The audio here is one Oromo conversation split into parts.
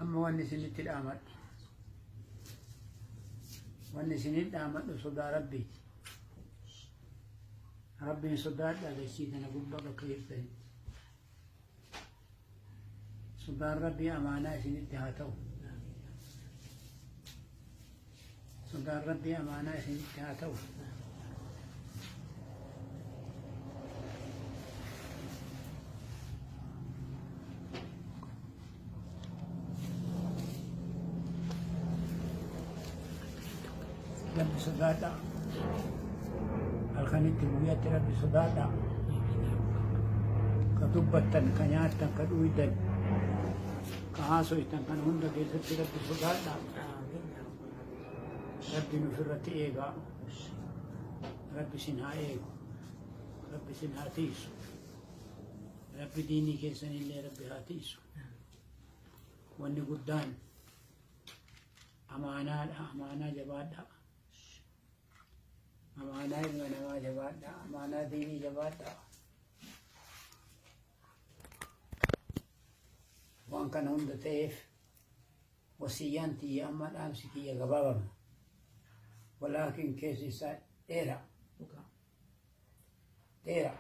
Amma wanni isinitti dhaamadhu. Wanni isinitti dhaamadhu sodaa Rabbiiti. Rabbiin sodaadhaa dachii tana gubbaa bakka jirtanitti. Sodaan Rabbii amaanaa isinitti haa ta'u. Sodaan Rabbii amaanaa isinitti haa ta'u. Rabbi sodaadhaa. Halkanitti guyyatti Rabbi sodaadhaa. Ka dubbattan, ka nyaattan, ka dhuydan, ka haasoytan kana hunda keessatti Rabbi sodaadhaa. Rabbiin ofirratti eegaa. Rabbi isin haa eegu. Rabbi isin haa tiisu. Rabbi diinii keessanillee Rabbi haa tiisu. Wanni guddaan amaanaadha. Amaanaa jabaadha. Amaanaa ilma namaa jabaadha. Amaanaa diinii jabaadha. Waan kana hunda ta'eef wasiyyaan tiyya amma dhaamsi kiyya gabaabama. Walaakin keessi isaa dheera. Dheera.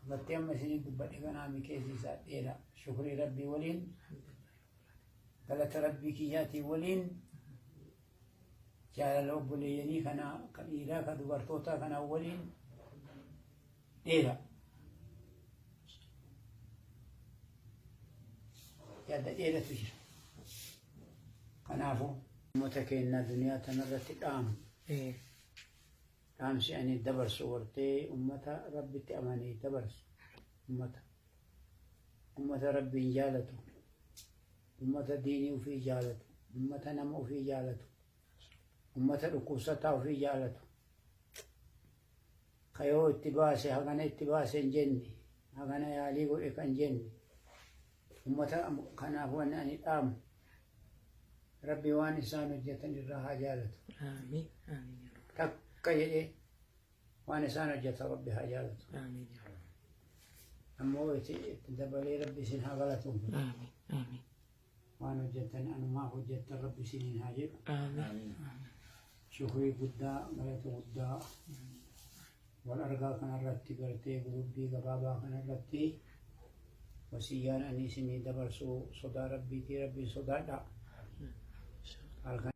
Agartee amma isinii dubbadhe kanaami keessi isaa dheera. Shukrii Rabbii waliin galata Rabbii kiyyaatiin waliin jaalala obboleeyyanii kanaa ka dhiiraa ka dubartootaa kanaa waliin dheera. Yaada dheeratu jira. Kanaafuu uummata keenya duniyaa tanarratti dhaamu. Dhaamsi ani dabarsu gartee ummata Rabbitti amanee dabarsu ummata ummata Rabbiin jaalatu ummata diinii ufii jaalatu ummata nama ufii jaalatu ummata dhukkubsataa ufii jaalatu ka yoo itti baase hagana itti baase hin jenne hagana yaalii godhe kan jenne ummata kanaaf wanni ani dhaamu Rabbi waan isaan hojjetan irraa haa jaalatu. Aamiin. Aamiin yaa Rabbi. Takka jedhee waan isaan hojjetan Rabbi haa jaalatu. Aamiin yaa Rabbi. Ammoo itti itti dabalee Rabbi isin haa galatoomfatu. Aamiin. Aamiin. Waan hojjetan anumaaf hojjettan Rabbi isiniin haa jedhu. Aamiin. Shukrii guddaa galata guddaa wal argaa kanarratti gartee gurubbii gabaabaa kanarratti wasiyyaan ani isinii dabarsu sodaa Rabbiitii Rabbiin sodaadhaa. Halkan